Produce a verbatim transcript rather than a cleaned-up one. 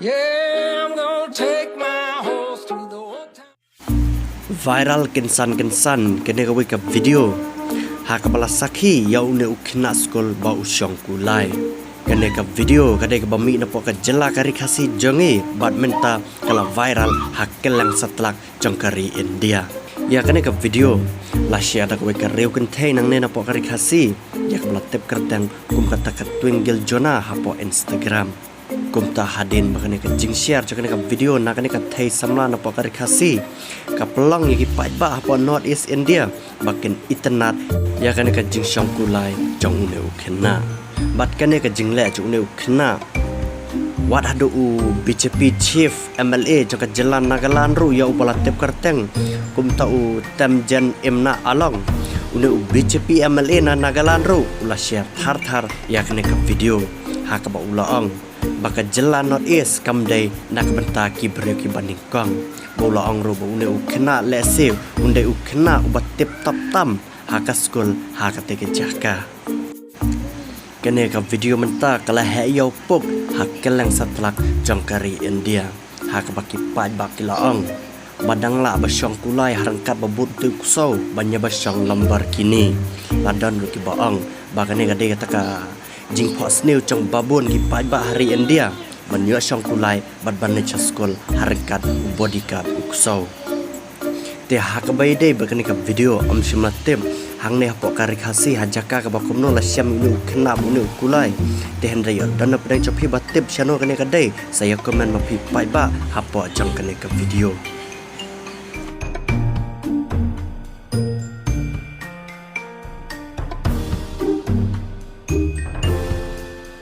Yeah, I'm gonna take my horse to the old town. Viral kynsan kynsan kane kawei ka video ha kaba la sakhi ïa une u khynnah skul ba u shong kulai. Kane ka video ka dei kaba mih napoh ka jylla ka Ri Khasi jong ngi bad mynta ka la viral ha kylleng satlak jong ka ri India. Ïa kane ka video la share da kawei ka riew kynthei nangne napoh ka Ri Khasi ïa kaba la tip kyrteng kum kata ka Twinkle Jonah hapoh Instagram. Kumta hadien ba kane ka jingshare jong kane ka video na kane ka thei samla napoh ka Ri Khasi ka pynlong ïa ki paidbah hapoh North East India ba kin itynnad ïa kane ka jingshong kulai jong une u khynnah. Bad kane ka jingleh jong une u khynnah, wat haduh u B J P chief M L A jong ka jylla Nagaland ruh ïa uba la tip kyrteng kumta u Temjen Imna Along, une u B J P M L A na Nagaland ruh u la share thar thar ïa kane ka video ha kaba u la ong ba ka jylla North East kam dei na ka bynta ki briew kiba nyngkong. Ba u la ong ruh ba une u khynnah lehse un dei u khynnah uba tip top tam ha ka skul ha kata ka jaka. Kane ka video mynta ka la heh ïa u puk ha kylleng satlak jong ka ri India ha kaba ki paidbah ki la ong ba dang lah ba shong kulai ha ryngkat ba bud tei u ksew ban ïa ba shong Lamborghini. La don ruh kiba ong ba kane ka dei kata ka jingphohsniew jong babun ki paidbah ha ri India ban ïoh shong kulai bad ban leit sha skul ha ryngkat u bodyguard u ksew. Te ha kaba ïadei bad kane ka video ym shym la tip hangne hapoh ka Ri Khasi ha jaka kaba kumno la shem ïa une u khynnah bad une u kulai. Te hynrei ïoh don na pdeng jong phi ba tip shano kane ka dei sa ïa comment ma phi paidbah hapoh jong kane ka video.